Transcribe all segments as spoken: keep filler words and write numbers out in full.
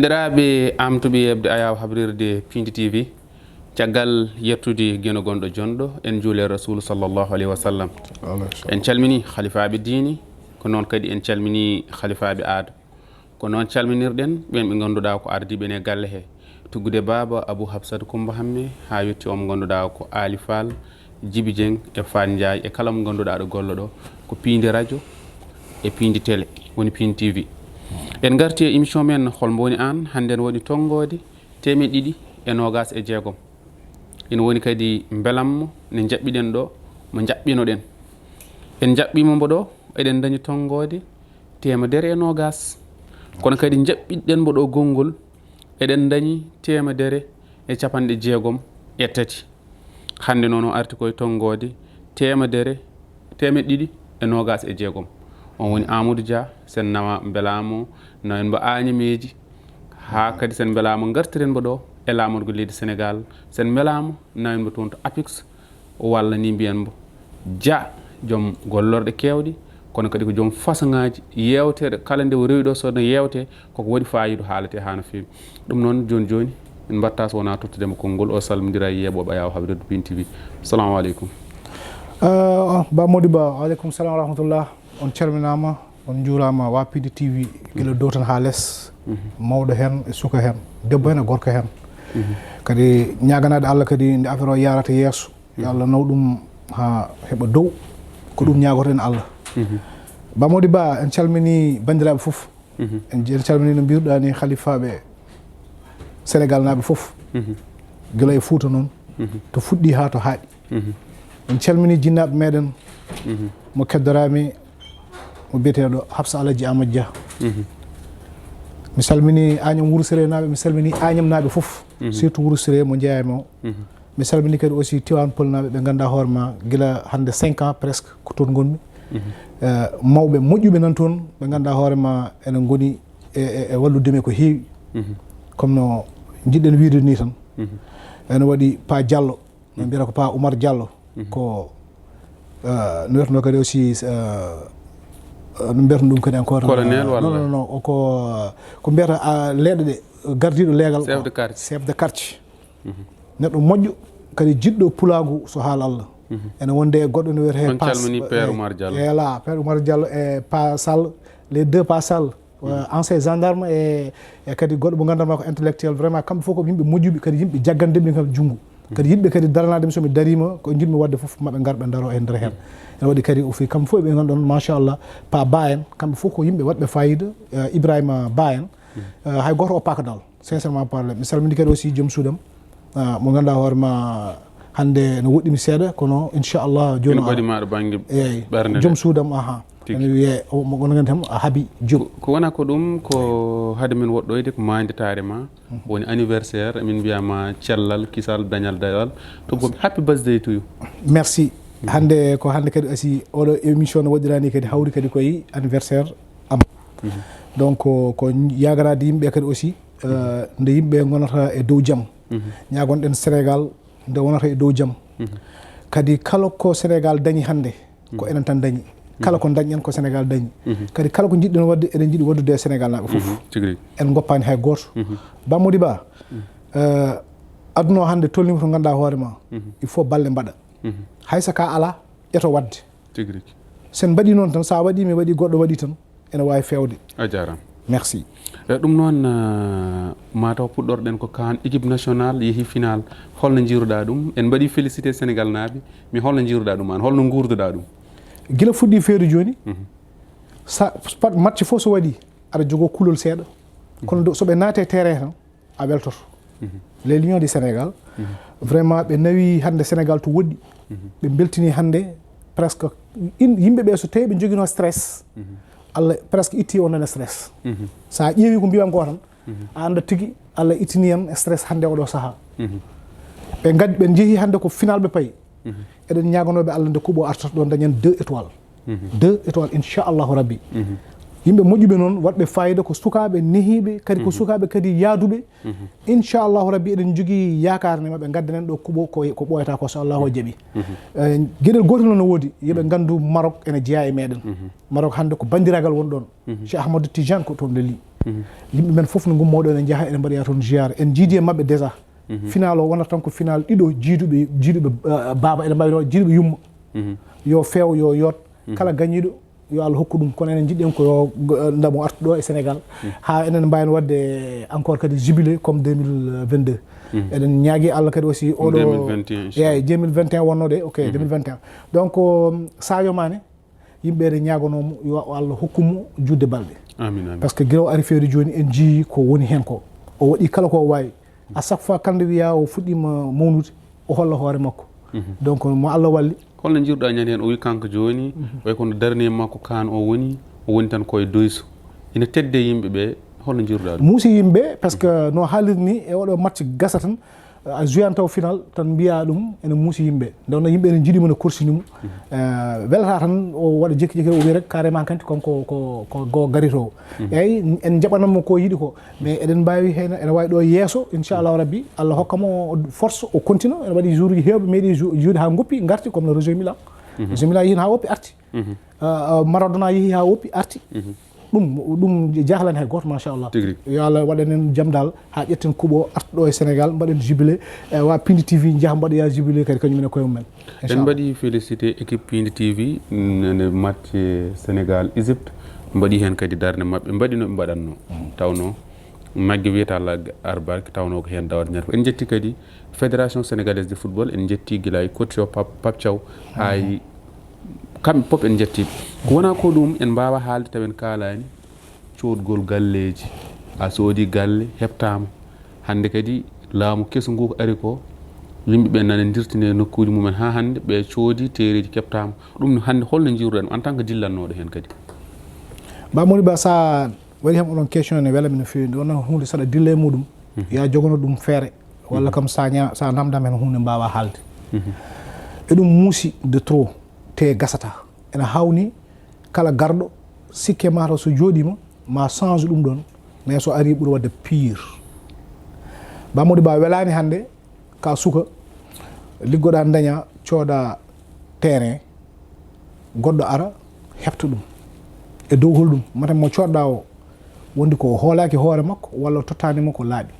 Ɓeeraaɓe am tuɓi yeɓde Ayaawo Habrirde Pindi T V, caggal yettude Geno gonɗo jonɗo, en juule Rasuulu sallallahu alayhi wa sallam. En calmini halifaaɓe diini, ko noon kadi en calmini halifaaɓe aada. Ko noon calminirɗen ɓeen ɓe ngannduɗaa ko ardiiɓe en e galle he, tuggude baaba Abou Habsat Coumba Hammé haa yotti o mo ngannduɗaa ko Aali Faal, Jibi Jeŋ e Faat Njaay e kala mo ngannduɗaa aɗa golla ɗo, ko piindi rajo e piindi tele, woni Pindi T V. En ngarti e émission men Hol Mbo Woni Aan, hannde ene waɗi tonngoode teemeɗɗe ɗiɗi e noogaas e jeegom. Ene woni kadi mbelamma nde njaɓɓiɗen ɗo, mo njaɓɓinoɗen. En njaɓɓiima mbo ɗo, eɗen ndañi tonngoode teemedere e noogaas. Kono kadi njaɓɓiɗen mbo ɗo konngol, eɗen ndañi teemedere e capanɗe jeegom e tati. Hannde noon o arti koye tonngoode teemedere, teemeɗɗe ɗiɗi e noogaas e jeegom. On woni Amadou Dia, sen nawa mbelaamo, nawen mbo Añameeji, haa kadi sen mbelaamo ngartiren mbo ɗo e laamorgo leydi Senegaal, sen mbelaamo nawen mbo toon to APIX, walla ni mbiyen mbo Dia, joom gollorɗe keewɗe, kono kadi ko joom fasoŋaaji yeewtere, kala nde o rewi ɗo so no yeewte, koko waɗi faayiida haalete haa no feewi. Ɗum noon, jooni jooni, en mbaɗta so wonaa tottude mo konngol, o salmondira e yeeɓooɓe Ayaawo Habrirde Pindi T V. Salamu aleykum. Eh, Ba Mody Ba, aleykum salam wa rahmatullah. On calminaama, on njuuraama, waa Pindi T V, gila dow tan haa les, mawɗo heen e suka heen, debbo heen e gorko heen. Kadi ñaaganaade Allah kadi nde affaire o yaarata yeeso, yo Allah naw ɗum haa heɓa dow, ko ɗum ñaagoto-ɗen Allah. Ba Mody Ba, en calminii banndiraaɓe fof. En, en calminii no mbiruɗaa ni halifaaɓe Senegaal naaɓe fof. Gila e Fuuta noon, to fuɗɗi haa to haaɗi. En calminii jinnaaɓe meɗen, mo keddoraami, mo biyeteeɗo Hafsa Alaji Amadou Dia. Mi salminii Añam Wuro Siree naaɓe, mi salminii Añam naaɓe fof, surtout Wuro Siree mo jeyaa e mo. Mi salminii kadi aussi Tivaouane Peulh naaɓe, ɓe ngannduɗaa hoore ma gila hannde cinq ans presque ko toon ngonmi. Eh, mawɓe moƴƴuɓe nan toon, ɓe ngannduɗaa hoore ma ene ngoni e, e, e wallude mi ko heewi. Comme no njiɗɗen wiide ni tan. Ene waɗi Pa Diallo, min mbiyata ko Pa Oumar Diallo, ko, eh, no wiyatnoo kadi aussi, eh, eh, no mbiyata ɗum kadi encore, colonel, eh, walla? Non, non, non, o ko, ko mbiyata, ah, leeɗe ɗe, gardiiɗo leegal, chef de quartier. Chef de quartier. Neɗɗo moƴƴo, kadi jiɗɗo pulaagu so haala Allah. Ene wonde e goɗɗo no wiyetee, on calmini Père Oumar Diallo. Eela, Père Oumar Diallo e Pa Sall, les deux Pa Sall, euh, ancien gendarme e, e kadi goɗɗo mo ngannduɗaa ko intellectuel, vraiment kamɓe fof ko yimɓe moƴƴuɓe, kadi yimɓe jagganɗe mi kam junngo. Kadi yiɗɓe kadi daranaade mi, so mi dariima, ko njiɗmi waɗde fof, maɓe ngar ɓe ndaro e nder heen. Ene waɗi kadi o fii kamɓe fof ɓe ngannduɗon, machallah, Pa Ba en, kamɓe fof ko yimɓe waɗɓe faayiida, eh, Ibrahima Ba en, eh, hay gooto o paaka dal, sincèrement parler. Mi salmini kadi aussi joom suudam, ah, mo ngannduɗaa hoore ma hannde no woɗɗi mi seeɗa, kono inchallah jooni ene ɓaɗi ma ɗo bannge, eeyi, ɓernde joom nde. Suudam, aha. Tigi. Ene wiyee, o, mo, onon nganndi tan, a Habi Diop. Ko, ko wona ko ɗum, ko hade min woɗɗoyde, ko maaynde taare ma, woni anniversaire, min mbiya ma cellal, kisal, dañal, dañal. To boɓe, happy birthday to you. Merci. Hannde, ko hannde kadi aussi, oɗo émission no waɗirani kadi hawri kadi koye anniversaire am. Donc, ko, ko yaaganaade yimɓe kadi aussi, euh, nde yimɓe ngonata e dow jam. Ñaagonɗen Sénégal, nde wonata e dow jam. Kadi kala ko Sénégal dañi hannde, ko enen tan dañi. Kala ko dañɗen ko Sénégal dañi. Kadi kala ko njiɗɗen waɗde, eɗen njiɗi waɗdude e Sénégal naaɓe fof. Tigi rigi. En ngoppaani hay gooto. Ba Mody Ba, eh, aduna o hannde tolniima to ngannduɗaa hoore ma, il faut balle mbaɗa. Hay so ka alaa, ƴeto waɗde. Tigi rigi. Sen mbaɗi noon tan, so a waɗi, mi waɗi, goɗɗo waɗi tan, ene waawi feewde. A jaaraama. Merci. Eh, ɗum noon, eh, mataw puɗɗorɗen ko kaan équipe nationale yehi final. Holno njiiruɗaa ɗum? En mbaɗi félicité Sénégal naaɓe, mais holno njiiruɗaa ɗum aan? Holno nguurduɗaa ɗum? Gila fuɗɗi feere jooni, sa, pat match fof so waɗi, aɗa jogoo kulol seeɗa. Kono do, so ɓe naati e terrain tan, a weltoto. Les Lions du Sénégal, vraiment, ɓe nawi hannde Sénégal to woɗɗi. Ɓe mbeltini hannde presque in-, yimɓe ɓe, so tawi ɓe njoginoo stress, Allah presque itti on ɗon stress. So a ƴeewi ko mbiyan ko tan, a annda tigi Allah ittini en stress hannde oɗo sahaa. Ɓe ngad-, ɓe njehi hannde ko final ɓe payi. Eɗen ñaaganooɓe Allah nde kuɓo artata ɗo dañen deux étoiles. Deux étoiles, inchallahu rabbi. Yimɓe moƴƴuɓe noon, waɗɓe fayida ko sukaaɓe nehiiɓe, kadi ko sukaaɓe kadi yaaduɓe. Inchallahu rabbi, eɗen njogii yaakaar ne maɓɓe ngaddanen ɗo kuɓo ko, ko ɓooyata ko, so Allahu o jaɓi. Eh, geɗel gootel noon no woodi, yoɓe nganndu Maroc ene jeyaa e meɗen. Maroc hannde ko banndiraagal won ɗoon. Cheikh Ahmadou Tidiane ko toon leli. Yimɓe men fof no ngummoo ɗo, ene njaha, ene mbaɗoya toon ziyaara. En njiidi e maɓɓe déjà. Final o wonata tan ko final ɗiɗo jiiduɓe, jiiduɓe, eh, baaba, ene mbawi noon jiiduɓe yumma. Yo feew, yo yoot. Kala gañiiɗo, yo Allah hokku ɗum. Kono enen njiɗɗen ko yo, eh, ndamo artu ɗo e Sénégal. Haa enen mbawen waɗde encore kadi jubilé comme deux mille vingt-deux. Eɗen ñaagi Allah kadi aussi oɗo deux mille vingt et un, inchallah. Eeyi, deux mille vingt et un wonno de, ok, deux mille vingt et un. Donc, um, Sadio Mané, yimɓe ene ñaagonoo mo yo Allah hokku mo juutde balɗe. Amin, amin. Parce que gila o ari feere jooni, en njii ko woni heen ko. O waɗi kala ko o waawi. À chaque fois, kala nde wiyaa o fuɗɗiima mawnude, o holla hoore makko. Donc, mo Allah walli. Holno njiiruɗaa ñande heen? O wi kanko jooni, way kono darnee makko kaan o woni, o woni tan koye doyso. Ina tedde yimɓe ɓe, holno njiiruɗaa ɗum? Muusi yimɓe, parce que no haalirni e oɗo match gasa tan, a joué an taw final tan mbiya ɗum ene muusi yimɓe. Nde wonno yimɓe ene njiɗi mo, ene korsini mo. Eh, welata tan o waɗa jekki jekki o wiya rek carrément kanti kon ko, ko, ko go garito. Eyi, en jaɓanat mo ko yiɗi ko. Mais eɗen mbawi heen, ene wawi ɗo yeeso, inchallahu rabbi, Allah hokka mo force, o continue. Ene waɗi jour uji heewɓe meeɗi jou-, joué haa ngoppi, ngarti comme le Roger Milan. Roger Milan yeehi haa woppi, arti. Ah, ah, Maradona yeehi haa woppi, arti. Ɗum, ɗum jahlani hay gooto, machallah. Tigi rigi. Yo Allah waɗan en jam dal, haa ƴetten kuuɓo, artuɗo e Sénégal, mbaɗen jubilé, eh, wa Pindi T V njaha mbaɗoya jubilé kadi kañum en e koye mumen. En mbaɗi félicité équipe Pindi T V, mm, nde match Sénégal Égypte, mbaɗi heen kadi darnde maɓɓe, mbaɗi no ɓe mbaɗatno. Tawno Magge wiyata Allah ar barke, tawno ko heen dawata ñande fof. En njetti kadi Fédération Sénégalaise de Football, en njetti gila e coach o Pape, Pape Thiaw, haa e kamɓe fof en njetti ɓe. Ko wona ko ɗum en mbaawa haalde taw en kaalaani coodgol galleeji. A soodi galle, heɓtaama. Hannde kadi laamu kesu ngu ko ari ko, yimɓe ɓe nana ndirtine nokkuuji mumen haa hannde, ɓe coodi teereeji keɓtaama. Ɗum hannde holno njiiruɗen en tant que dillannooɗo heen kadi? Ba Mody Ba, sa waɗi heen oɗon question ne wela mi no feewi. Nde wonno huunde saɗa dilla e muɗum, ya jogono ɗum feere. Walla kam sa ña-, sa namdam heen huunde mbaawa haalde. E ɗum muusi de trop, te gasata. Ene hawni kala garɗo, sikke ma taw so jooɗiima, ma change ɗum ɗoon, mais so ari ɓuri waɗde pire. Ba Mody Ba, welaani hannde ka suka, liggoɗa, daña, cooda terrain, goɗɗo ara, heɓta ɗum. E dow holɗum? Mate mo coodɗa o, wondi ko o hoolaaki hoore makko, walla o tottaani mo ko laaɓi.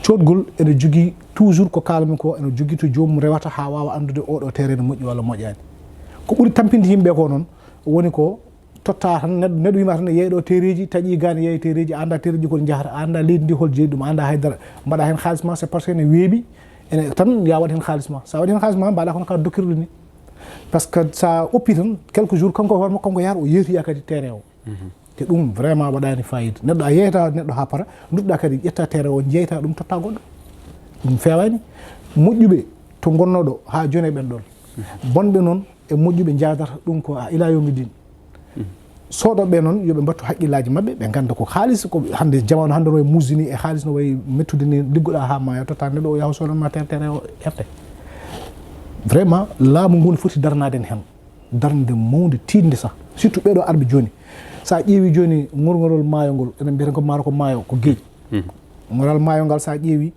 Coodgol ene jogii toujours ko kaalmi ko, ene jogii to joomum rewata haa waawa anndude oɗo terrain ne moƴƴi walla moƴƴaani. Ko ɓuri tampinde yimɓe ko noon, woni ko totta tan, neɗɗo, neɗɗo wima tan, yeey ɗo tereji, taƴi gane, yeey tereji, a anda tereji ko njahata, a anda leydi ndi hol jeeyi ɗum, a anda haydara. Mbaɗa hen haalis ma, c'est parce que ene weeɓi, ene tan ya waɗ hen haalis ma. Sa waɗi hen haalis ma, mbaɗa kono ka dokkirɗo ni. Parce que sa oppi tan, quelques jours, kanko e hoore makko, kanko yahata o yeetoya kadi terrain o. Te ɗum vraiment waɗani fayida. Neɗɗo a yeeyata neɗɗo ha para, dutɗa kadi ƴetta terrain o, jeyta ɗum, totta goɗɗo. Ɗum fewani. Moƴƴuɓe to gonnoɗo ha joni e ɓen ɗon. Bonɓe noon e moƴƴuɓe jaadata ɗum ko ila yawmi din. Soodoɓe noon, yo ɓe mbattu haqqillaaji maɓɓe, ɓe ngannda ko haalis, ko hannde, jamaanu hannde no wayi musini e haalis, no wayi mettude ni, liggoɗaa haa maaya, totta neɗɗo o yaha soodan ma tere, tere o hefte. Vraiment, laamu ngu ne foti darnaaden heen. Darnde mawnde, tiiɗnde sah. Surtout ɓee ɗoo arɓe jooni. So a ƴeewi jooni ŋorŋorol maayo ngol, enen mbiyata ko maaro ko maayo, ko geej. Ŋoral maayo ngal, so a ƴeewi,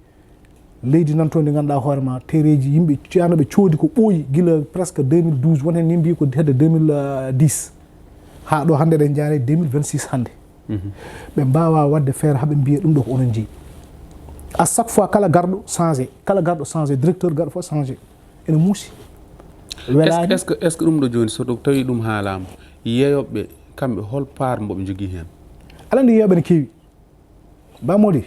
leydi nan toon ndi ngannduɗaa hoore ma, tereeji yimɓe ceerno ɓe coodi ko ɓooyi gila presque deux mille douze, won heen ni mbiyi ko hedde deux mille dix. Haa ɗo hannde eɗen njaare deux mille vingt-six hannde. Ɓe mbaawaa waɗde feere haa ɓe mbiya ɗum ɗo ko onon njeyi. À chaque fois kala garɗo changé, kala garɗo changé, directeur garɗo fof changé. Ene muusi. Est-ce que, welaani. Est-ce que, est-ce que ɗum ɗo jooni so ɗum tawi ɗum haalaama, yeeyooɓe kamɓe hol part mbo ɓe njogii heen? Aɗa anndi yeeyooɓe ne keewi. Ba Mody,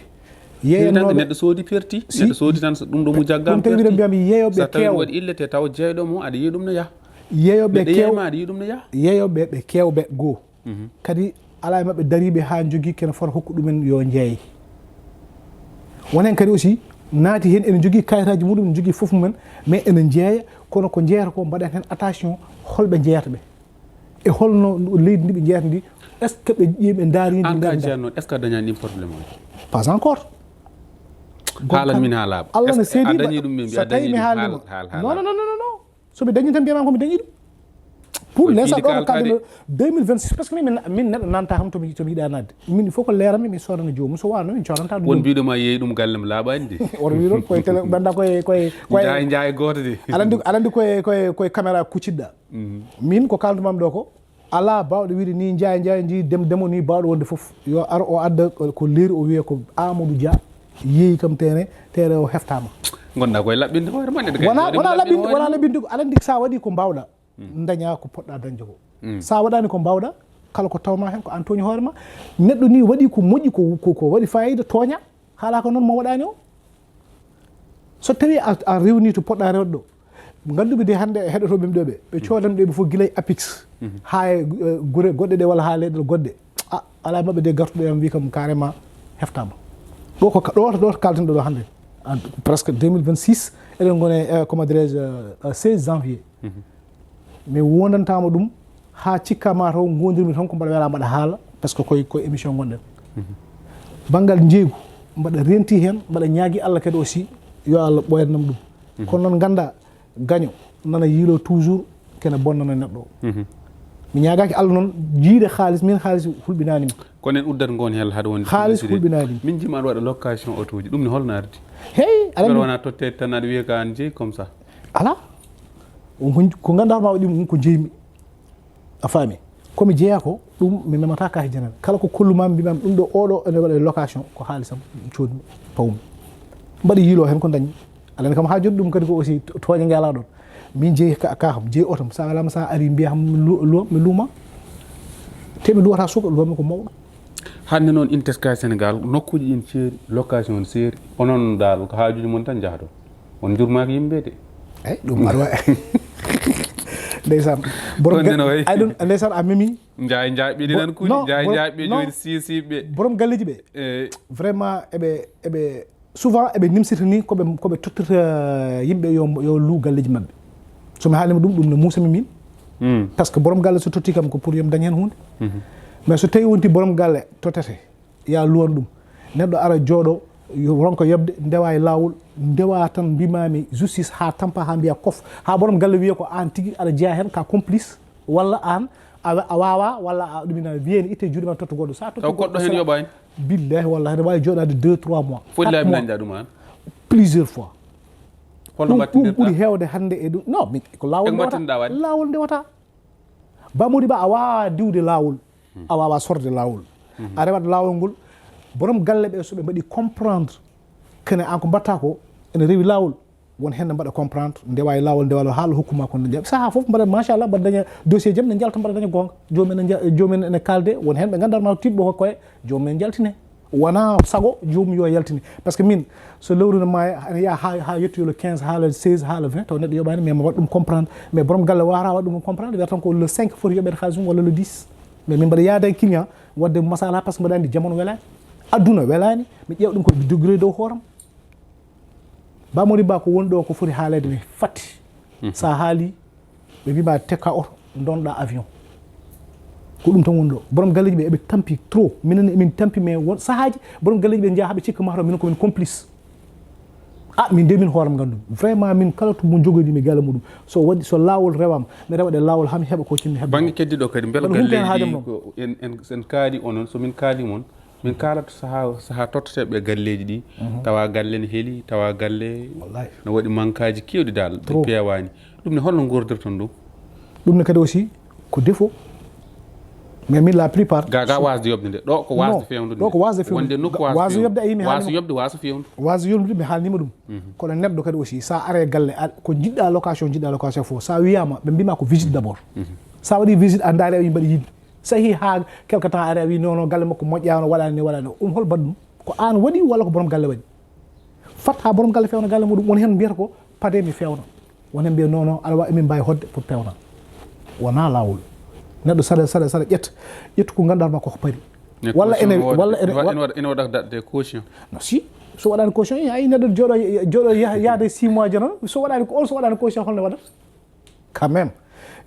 yeeyannooɓe neɗɗo soodi perti, si, neɗɗo soodi tan so ɗum ɗo mu jaggaama ɗum tawi perti. Mbiyami yeeyooɓe keew. So tawi waɗi ille te taw jeeyɗo mo, aɗa yiya ɗum no yaha. Yeeyooɓe neɗɗo keew, yeeyma, aɗa yiya ɗum no yaha. Yeeyooɓe ɓe keewɓe goo. Kadi alaa e maɓɓe dariiɓe haa njogii kene fota hokku ɗumen yo njeey. Won heen kadi aussi naati heen ene njogii kayitaaji muɗum, ene njogii fof mumen, mais ene njeeya, kono ko njeeyata ko mbaɗen heen attention holɓe njeeyata ɓe. E holno leydi ndi ɓe njeyata ndi? Est-ce que ɓe ƴeewi, ɓe ndaari ndi? An ka nganndaa? Ceerno, est-ce que a dañaani ɗin problème oji? Pas encore. Haalan min haa laaɓa. Allah ne seedi. A dañi ɗum, min mbiya, so tawi mi haalima. Haal, haal, haal. Non, non, non, non, non. So mi dañi tan mbiyama ko mi dañi ɗum. Pour l'instant ɗo kalɗo deux mille vingt-six, parce que min, min neɗɗo nanta kam to mi, to mi yiɗa nadde. Min il faut ko leeranmi, mi soodana joomum, so wano min coodanta ɗum. Won mbiɗo ma yeeyi ɗum gallem laaɓani de. Oto wi ɗon koye télé, banda koye, koye, koye. Njaay, njaay gooto de. Aɗa anndi, aɗa anndi koye, koye, koye caméra kuccitɗa. Min ko kaldumaami ɗo ko, Alaa baawɗo wiide ni Njaay Njaay nji dem demo ni baawɗo wonde fof. Yo ar o adda ko leeri o wiya ko Amadou Dia yeeyi kam terrain, terrain o heftaama. Ngonɗaa koye laɓɓinde hoore ma de. Wona, wona laɓɓinde, wona laɓɓinde ko aɗa anndi sa waɗi ko mbaawɗa. Daña ko poɗɗa dañde ko. Sa waɗani ko mbaawɗa, kala ko tawma heen ko an tooñi hoore ma. Neɗɗo ni waɗi ko moƴƴi, ko, ko, ko waɗi fayida, tooña. Haala ko noon mo waɗani o. So tawi a, a rewni to poɗɗa rewde ɗo, ngannduɓe de hannde e heɗotooɓe ɓe ɗo ɓe, ɓe coodan ɓe fof gila e APIX haa e, eh, gure goɗɗe ɗe walla haa leyɗe goɗɗe. A, alaa e maɓɓe de gartuɗo yam wi kam carrément heftama. Ɗo ko ka-, ɗo, ɗo kalten ɗo, ɗo hannde. En presque deux mille vingt-six, eɗen ngoni, eh, comment dirais-je, eh, seize janvier. Mi wondantaama ɗum haa cikka ma taw ngondirmi tan ko mbaɗa wela mbaɗa haala, parce que koye, koye émission ngonɗen. Banngal njeeygu, mbaɗa renti heen, mbaɗa ñaagi Allah kadi aussi, yo Allah ɓoyannam ɗum. Kono noon ngannda, gaño nana yiilo toujours, kene bonnana neɗɗo o. Mi ñaagaaki Allah noon, jiiɗe haalis, min haalis hulɓinaani mi. Kono en uddat ngoon hel hade wonde Haalis publicité. Hulɓinaani mi. Min jima aɗa waɗa location otoji, ɗum ne holno ardi? Hey, aɗa Mbeɗa anndi wona totte tan aɗa wiya ka an jeeyi comme ça. Alaa. On ko, ko ngannduɗaa ma waɗi ɗum ko jeeymi. A faami? Ko mi jeeya ko, ɗum mi memata kaake janane. Kala ko kollumami, mbimami ɗum ɗo, oɗo ene waɗa location, ko haalisam, coodmi, pawmi. Mbaɗi yiilo heen ko dañmi. Alani kam haa joni ɗum kadi ko aussi to-, tooñe nge alaa ɗoon. Min jeeyi ka, ka kam, jeeyi oto am. Sa welama sa ari mbiya kam lu-, lu-, mi luuma. Te mi luwata suka, luwami ko mawɗo. Hannde noon, ina teska e Sénégal, nokkuuji ɗin seeri, location ne seeri. Onon dal, ko haajuuji mon tan njahata. On njurmaaki yimɓe de. Eyi, ɗum aɗa waɗi. Ndeysaan. Borom Ɗon ga-, nena wayi. Ay, ɗum, ndeysaan, a memi. Njaay, njaay ɓe Bo-, ɗinan kuuji, no, njaay, borom, njaay ɓe no. Jooni sii, sii ɓe. Borom galleeji ɓe. Eh. Vraiment, eɓe, eɓe, souvent, eɓe nimsita ni ko ɓe, ko ɓe tottirta yimɓe yo, yo lu galleeji maɓɓe. So mi haalima ɗum, ɗum ne muusa mi min. Hmm. Parce que borom galle so totti kam ko pour yo mi dañ heen huunde. Mhm. Mais so tawi wonti borom galle tottete, ya luwan ɗum. Neɗɗo ara jooɗo, yo ronka yoɓde, ndewa e laawol, ndewa tan mbimami justice haa tampa, haa mbiya kof. Haa borom galle wiya ko aan tigi aɗa jeya heen, ka complice, walla aan a, a waawa, walla a ɗum ina wiyani itte juuɗe ma totta goɗɗo. Sa totta Taw goɗɗo goɗɗo heen sa yoɓaani? Billahi wallahi, aɗa waawi jooɗaade deux, trois mois, Foti quatre mois. Laabi dañɗa ɗum aan? Plusieurs fois. Holno Ɗum, ɗum mbattindirɗa? Ɓuri heewde hannde e ɗum. Non, mi, ko laawol Eko ndewata. Mbattinɗa waɗde? Laawol ndewata. Ba Mody Ba, a waawa diwde laawol. Hmm. A waawa sorde laawol. Hmm. A rewat laawol ngol. Borom galle ɓe, so ɓe mbaɗi comprendre kene an ko mbatta ko ene rewi laawol, won heen ne mbaɗa comprendre, ndewa e laawol, ndewa laawol, haala hokkuma kon ne jaɓi. Sahaa fof mbaɗa, machallah, mbaɗa daña dossier jam, ne njalta, mbaɗa daña goonga. Joomum en nja-, joomum en ene kaalde, won heen ɓe nganndanma tiɗɓe ko koye, joomum en njaltine. Wona sago joomum yo yaltine. Parce que min, so lewru ne maaya, ene yaha haa, haa yettoyo le quinze, haa le seize, haa le vingt, taw neɗɗo yoɓaani, mais mi waɗa ɗum comprendre. Mais borom galle waawata waɗa ɗum comprendre, wiyata tan ko le cinq foti yoɓeede haalis mum, walla le dix. Mais min mbaɗa yaada e client, waɗde masala, parce que mbaɗa anndi jamanu welaani. Adduna welaani, mi ƴeewa ɗum ko degré dow hooram. Ba Mody Ba, ko woni ɗo ko foti haaleede ne fatti. Mhm. Sa haali, ɓe mbiima tekka oto, ndonɗa avion. Ko ɗum tan woni ɗo. Borom galleeji ɓe, eɓe tampi trop. Minen emin tampi, mais won sahaaji, borom galleeji ɓe njaha ɓe cikka mahra, minen ko min complice. Ah, min de min hooram nganndu. Vraiment, min kala to mo jogoyde mi galle muɗum. So waɗi, so laawol rewama, mi rewa ɗe laawol haa mi heɓa ko cinmi heɓde. Bannge keddiɗo kadi, mbela Kono humpito heen galleeji haade ɗi mon. Ko en, en, en kaali onon, so min kaali mon, min kaalata sahaa, sahaa totteteeɓe galleeji ɗi, Mhm. tawa galle ne heli, tawa galle Wallahi. no waɗi mankaaji keewɗi dal, ɗi Trop. peewaani. Ɗum ne holno ngordirton ɗum? Ɗum ne kadi aussi ko défaut. Mais min la plupart Ga, ga so wasde yoɓde nde. Ɗo ko wasde Non, fewndo ɗo ko wasde fewndo. Wonde nokku wasde Wasde fewndo. Yoɓde a yii mi Wasde haalima. Yoɓde wasde fewndo. Wasde yoɓde mi haalnima ɗum. Mhm. Kono neɗɗo kadi aussi sa are galle, a, ko jiɗɗa location, jiɗɗa location fof. Sa wiyama, ɓe mbima ko visite d'abord. Mhm. Sa waɗi visite a ndaari a wi mbaɗi yiɗde. So yehi haa quelque temps ari a wi non, non, galle makko moƴƴano, waɗani ni, waɗani. Ɗum hol baɗɗum? Ko an waɗi walla ko borom galle waɗi? Fat haa borom galle fewna galle muɗum. Woni heen mbiyata ko pade mi fewna. Woni heen mbiya non, non, aɗa wa-, emin mbawi hodde pour pewna. Wona laawol. Neɗɗo saɗa, saɗa, saɗa ƴetta. Ƴettu ko ganduɗa ma ko pari. Ne Walla caution ene, o waɗa, walla ene, ene wa-, wa- ene waɗa, ene waɗa daɗde caution. No si. So waɗani caution, ay neɗɗo jooɗo, jooɗo yaha, yaade six mois jano. So waɗani ko on, so waɗani caution holno waɗata? Quand même.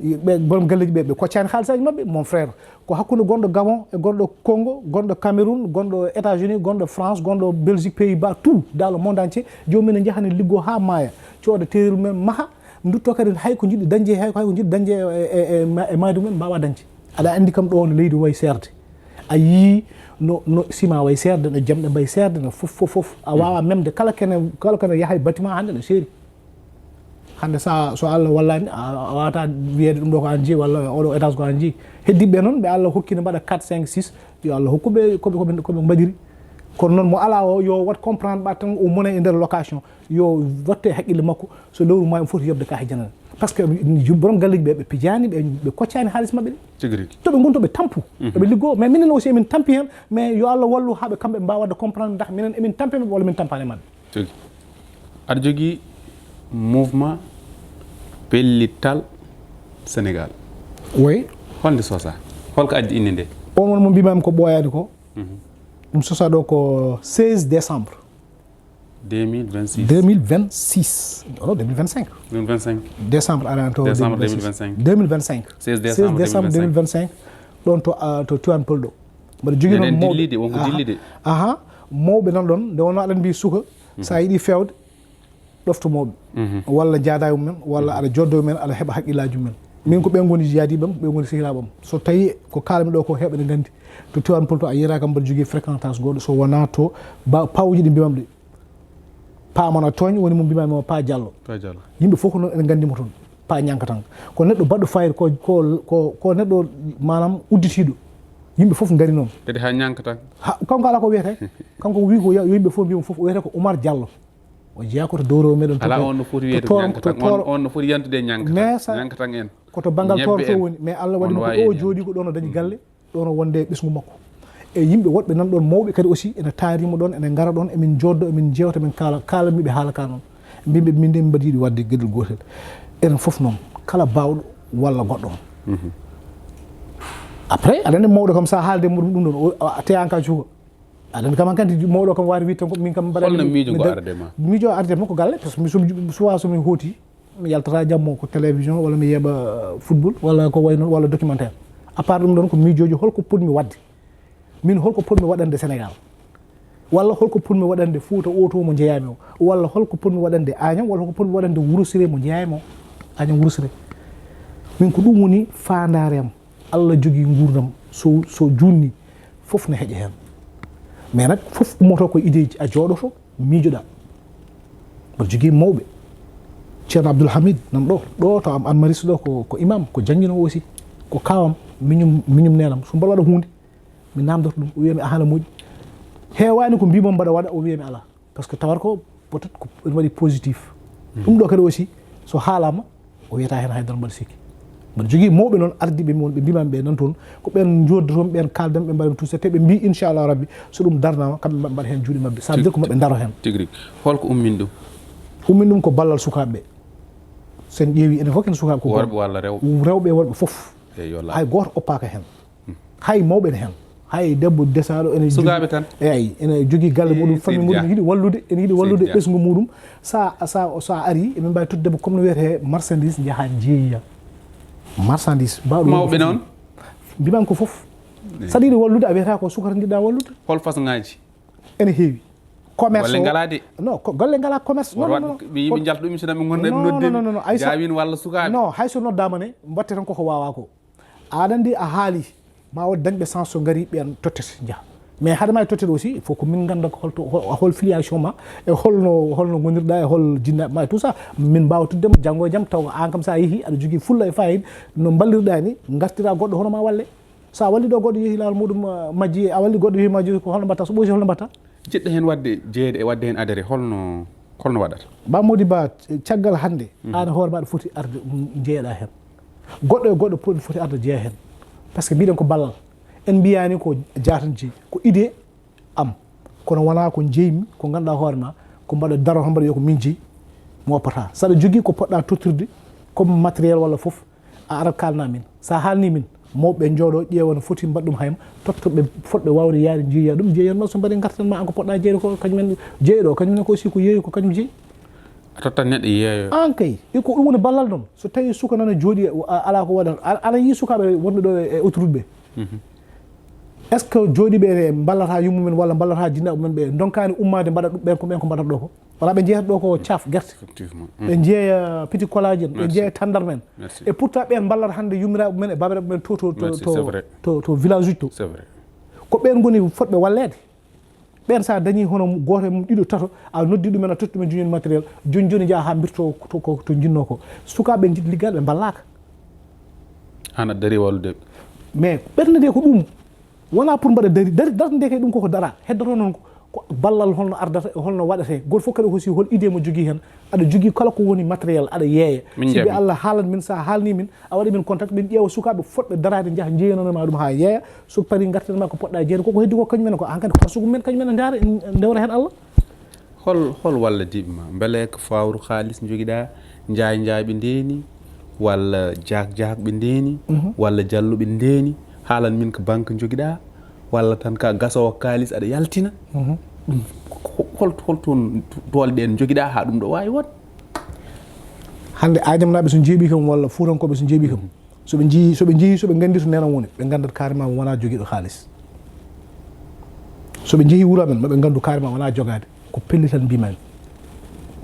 Ɓe borom galleji ɓe, ɓe koccani haalisaji maɓɓe, mon frère. Ko hakkunde gonɗo Gabon e gonɗo Congo, gonɗo Cameroun, gonɗo États-Unis, gonɗo France, gonɗo Belgique, Pays-Bas, tout dans le monde entier. Joomum en jahani liggo ha maaya. Cooda terreur men maha, dutto kadi hay ko jiɗi dañde, hay ko, hay ko jiɗi dañde e, e, e, ma-, e maayde mumen mbawa dañde. Aɗa andi kam ɗo no leydi wayi seerde. A yii no, no ciment wayi seerde, no jamɗe mbayi seerde, no fof, fof, fof. A wawa memde kala kene, kala kene yahay bâtiment hande no seeri. Hannde sa, so Allah wallaani, a, a waawata wiyeede ɗum ɗo ko aan jeyi, walla oɗo étage ko aan jeyi. Heddiiɓe noon, ɓe Allah hokki ne mbaɗa quatre, cinq, six, yo Allah hokku ɓe ko ɓe, ko ɓe, ko ɓe mbaɗiri. Kono noon mo alaa o, yo waɗ comprendre ɓa tan o mona e nder location. Yo waɗtu e haqqille makko, so lewru maayi omo foti yoɓde ka he janane. Parce que borom galleeji ɓe, ɓe pijaani, ɓe, ɓe koccaani haalis maɓɓe ɗi. Tigi rigi. To ɓe ngoni to ɓe tampu. Mhm. Eɓe liggoo, mais minen aussi emin tampi heen, mais yo Allah wallu haa ɓe kamɓe mbaawa waɗde comprendre ndax minen emin tampi maɓɓe walla min tampaani maɓɓe. Tigi. Aɗa jogii mouvement Pellittal Sénégal. Oui. Holnde sosaa? Holko addi innde nde? On won mo mbimaami ko ɓooyaani ko. Mhm. Ɗum sosaa ɗo ko seize décembre. Deux mille vingt-six. Deux mille vingt-six. Non, deux mille vingt-cinq. Deux mille vingt-cinq. Décembre, aɗa anndi to Décembre deux mille vingt-six. Deux mille vingt-cinq. Seize décembre deux mille vingt-cinq. Seize décembre deux mille vingt-cinq. Ɗoon to, ah, to Tivaouane Peulh ɗo. Mbaɗa jogii noon mawɓe. Eɗen dilli de, wonko dilli de. Aha, aha. Mawɓe nan ɗoon, nde wonno aɗa mbiyi suka, mhm, sa yiɗi feewde, ɗofto mawɓe. Mhm. Walla njaada e mumen, walla, mhm, aɗa joddo e mumen, aɗa heɓa haqqillaaji mumen. Min ko ɓe ngoni yaadiiɓe am, ɓe ngoni sehilaaɓe am. So tawii ko kaalanmi ɗo ko heewɓe ne nganndi. To Tivaouane Peulh to a yiyata kam mbaɗa jogii fréquentation goɗɗo, so wonaa to ba-, pawuji ɗi mbimam ɗi. Pa Mona Tooñ woni mo mbimaami o, Pa Diallo. Pa Diallo. Yimɓe fof ko noon ene nganndi mo toon. Pa Ñankatang. Ko neɗɗo baɗɗo fayida, ko, ko, ko, ko neɗɗo, maanaam, udditiiɗo. Yimɓe fof ngari noon. Kadi haa Ñankatang. Ha, kanko alaa ko wiyetee. Kanko wi ko yo, yo yimɓe fof mbiya mo fof, o wiyetee ko Oumar Diallo. O jeyaa ko to dowrowo meɗen to. Alaa on no foti wiyeede Ñankatang. On, on no foti yantude e Ñankatang. Mais sa-, Ñankatang en. Ko to banngal toon to woni, mais Allah waɗi ko ɗo o jooɗi ko ɗoon o dañi galle. Ɗoon o wonde e ɓesngu makko. E yimɓe woɗɓe nan ɗoon mawɓe kadi aussi ene taarimo ɗoon, ene ngara ɗoon, emin jooddo, emin jeewta, emin kaala, kaalanmi ɓe haala ka noon. Mbimɓe min de min mbaɗi yiɗi waɗde geɗel gootel. Enen fof noon, kala baawɗo walla goɗɗo on. Mhm. Après, aɗa anndi mawɗo kam sa haalde muɗum ɗum ɗoon, o, a teyan ka cuuka. Aɗa anndi kam hankadi mawɗo kam wawi wiide tan ko min kam mbaɗa. Holno miijo ngo arde ma? Miijo arde ma ko galle, parce que mi somi, souvent somi hooti, mi yaltata jamma ko télévision, walla mi yeeɓa football, walla ko wayi noon, walla documentaire. À part ɗum ɗoon, ko miijooji holko potmi waɗde. Min holko potmi waɗande Sénégal? Walla holko potmi waɗande Fuuta o to mo njeyaami o? Walla holko potmi waɗande Agnam? Walla holko potmi waɗande Wuro Siree mo njeyaami o? Agnam Wuro Siree. Min ko ɗum woni faandaare am. Allah jogii nguurndam, so, so juutni, fof ne heƴa heen. Mais nak, fof ummoto ko ideeji, a jooɗoto, miijoɗaa. Mboɗo jogii mawɓe. Ceerno Abdoul Hamid nan ɗo, ɗo to am Anmaris ɗo ko, ko imam, ko jannginoowo aussi. Ko kaawam, miñum, miñum neenam. So mboɗo waɗa huunde, mi naamndoto ɗum, o wiya mi, "Ahan, aɗa moƴƴi." Heewaani ko mbiimi mbaɗa waɗa, o wiya mi alaa. Parce que tawata ko peut-être ko ene waɗi positif. Hmm. Ɗum ɗo kadi aussi, so haalaama, o wiyata heen hay dara mbaɗa sikki. Mbaɗa jogii mawɓe noon ardiiɓe mi won, ɓe mbimaami ɓe nan toon, ko ɓeen njooddotoo mi, ɓeen kaaldan mi, ɓe mbaɗa mi tout ça, te ɓe mbii, "Inchallah Rabbi, so ɗum darnaama, kamɓe maɓe mbaɗa heen juuɗe maɓɓe." Ça veut dire ko maɓɓe ndaro heen. Tigi rigi. Holko ummin ɗum? Ummin ɗum ko ballal sukaaɓe ɓe. So en ƴeewi, enen fof ken sukaaɓe ko worɓe walla rewɓe? Rewɓe e worɓe fof. Eey, yo law. Hay gooto oppaaka heen. Hmm. Hay mawɓe ne heen. Hay debbo desaaɗo ene jogii, sukaaɓe tan. Eey, ene jogii galle muɗum, famille muɗum, ene yiɗi wallude, ene yiɗi wallude ɓesngu muɗum. Sa, sa, sa ari, emin mbaawi tottude mo comme no wiyetee marchandise, njaha njeeya. Marchandise, mbaɗa ɗum mawɓe noon? Mbiman ko fof. Eey. Saɗa yiɗi wallude, a wiyata ko sukara njiɗɗa wallude. Hol façon ŋaaji? Ene heewi. Commerce o. Golle ngalaa de. Non, ko golle ngalaa commerce. Non, non, non. Ɓe yimɓe njalta ɗum, so ɓe ngonno ɓe nodde. Non, non, non, non. Hay so, gaawin walla sukaaɓe. Non, hay so noddaama ne, mbaɗte tan koko waawaa ko. Aɗa anndi a haali, ma waɗ dañɓe sens so ngari ɓeen tottete, njaha. Mais hade ma e tottede aussi, il faut ko min ngannda ko holto, hol, hol filiation ma, e holno, holno ngonirɗa, e hol jinnaaɓe ma, e tout ça. Min mbaawa tottude ma, janngo e jam, taw aan kam sa yehi, aɗa jogii fulla e faayida, no mballirɗa ni, ngartira goɗɗo hono ma walle. Sa walli ɗo goɗɗo yehi laawol muɗum, ah, majji, a walli goɗɗo yehi majji, ko holno mbatta? So ɓooyi, holno mbatta? Jiɗɗo heen waɗde jeyeede e waɗde heen adhéré, holno, holno waɗata? Ba Mody Ba, caggal hannde, mhm, aan e hoore ma aɗa foti arde, mm, njeyeɗa heen. Goɗɗo e goɗɗo foti, foti arde jeya heen. Parce que mbiɗen ko ballal. En mbiyaani ko jaatan jeyi, ko idée am. Kono wonaa ko njeymi, ko ngannduɗaa hoore ma, ko mbaɗa daro tan mbaɗa wiya ko min jeyi, mi woppata. Saɗa jogii ko poɗɗa tottirde, comme matériel walla fof, a arat kaalna min. Sa haalni min, mawɓe ɓe njooɗo, ƴeewa no foti mbaɗa ɗum hayma, totta ɓe fotɓe waawde yaade njeeya ɗum, njeeya ma so mbaɗi ngartan ma an ko poɗɗa jeeyde ko kañum en jeeyi ɗo, kañum en ko aussi ko yeeyi ko kañum jeeyi. A tottat neɗɗo yeeyo. An kay, e ko ɗum woni ballal noon. So tawi suka nana jooɗi, a, alaa ko waɗata. A, aɗa yiyi sukaaɓe wonɓe ɗo e, e autoroute ɓe. Mhm. Est-ce que jooɗiiɓe ene mballata yummumen walla mballata jinnaaɓe mumen ɓe ndonkaani ummaade mbaɗa ɗum ɓen ko ɓen ko mbaɗata ɗo ko? Wala ɓe njeyata ɗo ko caaf gerte. Effectivement. Ɓe njeeya petit cola ji en, ɓe njeeya tandarma en. Merci. Et pourtant ɓen mballata hannde yummiraaɓe mumen e baabiraaɓe mumen to, to, to, merci, to, c'est vrai, to, to village uji to. C'est vrai. Ko ɓen ngoni fotɓe walleede. Ɓeen, so a dañii hono gooto e mum, ɗiɗo, tato, a noddi ɗumen, a totti ɗumen, joñi matériel, jooni jooni njaha haa mbirto to, ko, to njinnoo ko. Sukaaɓe njiɗi liggaade, ɓe mballaaka. Hana dari wallude ɓe. Mais ɓernde nde ko ɗum, wonaa pour mbaɗa dari, dari, darde nde kay ɗum koko dara. Heddoto noon ko, ko ballal holno ardata e holno waɗetee. Gooto fof kadi aussi hol idée mo jogii heen. Aɗa jogii kala ko woni matériel, aɗa yeeya. Min si ɓe njaɓi. Allah haalan min, so a haalni min, a waɗi min contact, min ƴeewa sukaaɓe fotɓe daraade, njaha njeeyananoo ma ɗum haa yeeya. So parii, ngartiran ma ko poɗɗa jeeyde. Koko heddi ko kañum en ko, han kadi ko arsugu men, kañum en ndaara, en ndewra heen Allah. Hol, hol wallodiiɓe ma? Mbele ko fawru kaalis njogiɗaa, njaay njaay ɓe ndeeni, walla jaak jaak ɓe ndeeni, Mhm. walla jalluɓe ndeeni, haalan min ko banque njogiɗaa, walla tan ka gasoowo kaalis aɗa yaltina? Mhm. Ɗum ko, hol, hol toon doole ɗeen njogiɗaa haa ɗum ɗo waawi won? Hannde Aajamnaaɓe so njeeɓii kam, walla Fuutankooɓe so njeeɓii kam, so ɓe njii, so ɓe njii, so ɓe nganndi to neene woni, ɓe nganndat carrément mo wonaa jogiiɗo kaalis. So ɓe njehii wuro amen, ma ɓe nganndu carrément wonaa jogaade. Ko pellital mbiimaami.